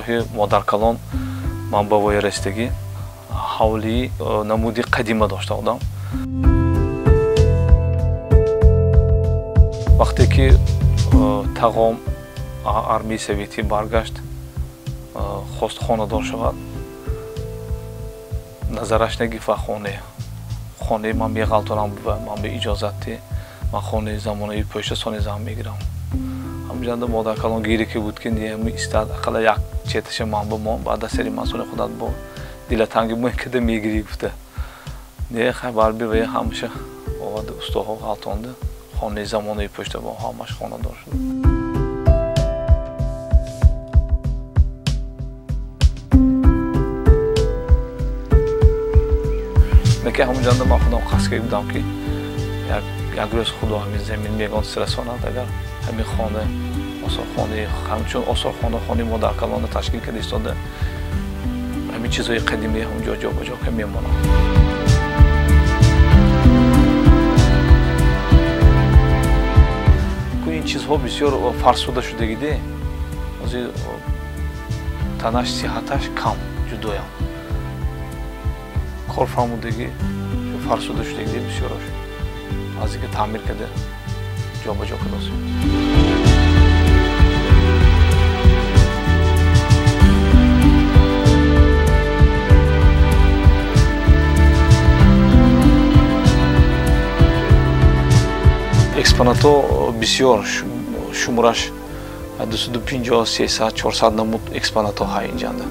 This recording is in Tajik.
Роҳи модаркалон ман ба воя расидагӣ, ҳавлии намуди қадима дошта одам. Вақте ки тағом армияи советӣ баргашт, хост хонадор шавад, назараш нагирифт ва хонаи ман меғалтонам ва ман бе иҷозатӣ ман хонаи замонаи пӯшта сони зан мегирам. Ҳамҷанда модаркалон гире ки буд ки не истад, ақалла як четаша ман бимон, баъд аз сари ман сони худат бо дилатанги мӯй када мегирӣ гуфта. Не хай барби ва ҳамаша оварда устоҳо ғалтонда, хонаи замонаи пӯшта бо ҳамаш хонадор шуд. Лекин ҳамонҷанда ман худам қасд карда будам ки як рӯз худо ҳамин замин мегон расонад, агар ҳамин хона осорхонаи ҳамчун осорхона хонаи модаркалонро ташкил карда истода, ҳамин чизҳои қадимии ҳамонҷо ҷобаҷо ка мемонад. Ин чизҳо бисёр фарсуда шудагиде, ҳозир танаш сиҳаташ кам ҷудоям. Кор фармудагӣ фарсуда шудагиде бисёрош. Аз инки таъмир карда ҷобаҷо кардааст. Экспонатҳо бисёр, шумораш 250, 300, 400 намуд экспонатҳо ҳай инҷанда.